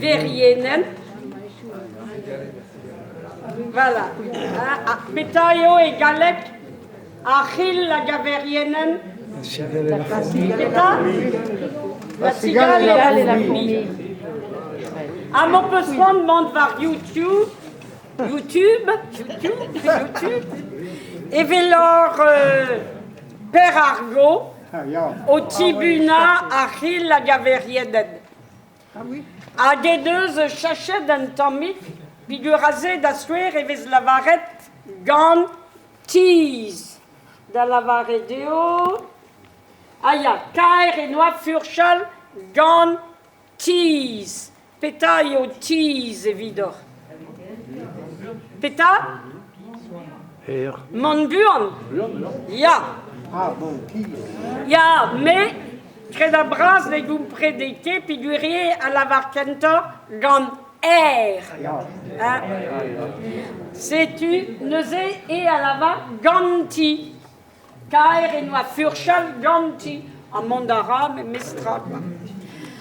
Verienenn. Voilà. Ah, petra eo e galleg ar c'hil hag ar verienenn? Petra? La cigale et la fourmi. Ha m'ho peus c'hoant mont war YouTube, YouTube, YouTube, YouTube, evel hor euh, Per Argo o tibunañ ar c'hil hag ar verienenn. Hag he deus cheñchet un tammig peogwir aze da skouer e vez lavaret gant tizh, da lavaret eo ah ya, kaer e noa furchal gant tizh. Petra eo tizh evidoc'h? Petra? Mont buan? Ya. Ya, me, kredabl-bras ne gomprene ket peogwir eo a lavar kentoc'h gant R. Hein? Setu neuze eo a lavar ganti. Kaer en doa furchal ganti ha mont a ra memestra kwa.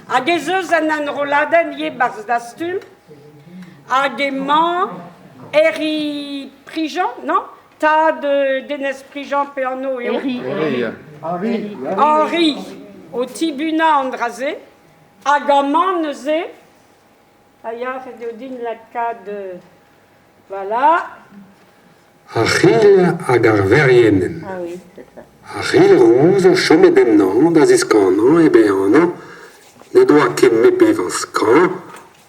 Hag ez eus un enrolladenn ivez 'barzh Dastum hag emañ Herri Prigent, non? Tad Denez Prigent pe anv eo? Herri. Henri. Henri, o tibunañ an dra-se. Hag amañ neuze, a ya, ret eo din lakaat voilà. Ar c'hil hag ar verienenn. Ar c'hil rouz o chomet ennañ da ziskanañ e beanañ n'he doa ket met bevañ skañv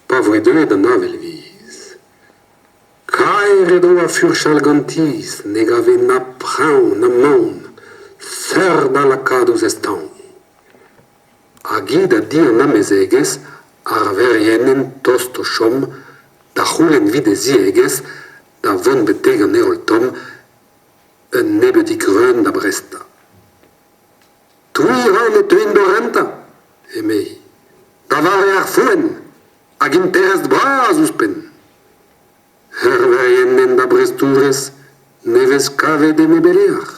pa voe deuet an avel viz. Kaer edo ar furchal gant tizh ne gave na preñv na maon, seurt da lakaat ouzh e staoñ. Hag hi da di an amezegez, ar verienenn tost o chom, da c'houlenn evit he ziegezh da vont betek an heol tomm un nebeudig greun da brestañ. Touiñ a ran e teuin d'ho rentañ, emezi, da vare ar foenn hag interest bras ouzhpenn. Herveien da brestourez ne vez kavet e nebeleac'h.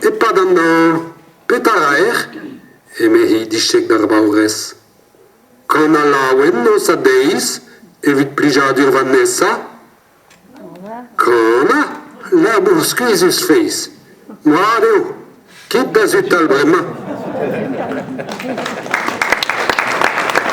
E-pad an hañv, petra 'raer? eme-hi dichek d'ar baourez. Kanañ laouen noz ha deiz evit plijadur va nesañ? Kanañ? Labour skuizhus feiz. Mat eo, kit da sutal bremañ.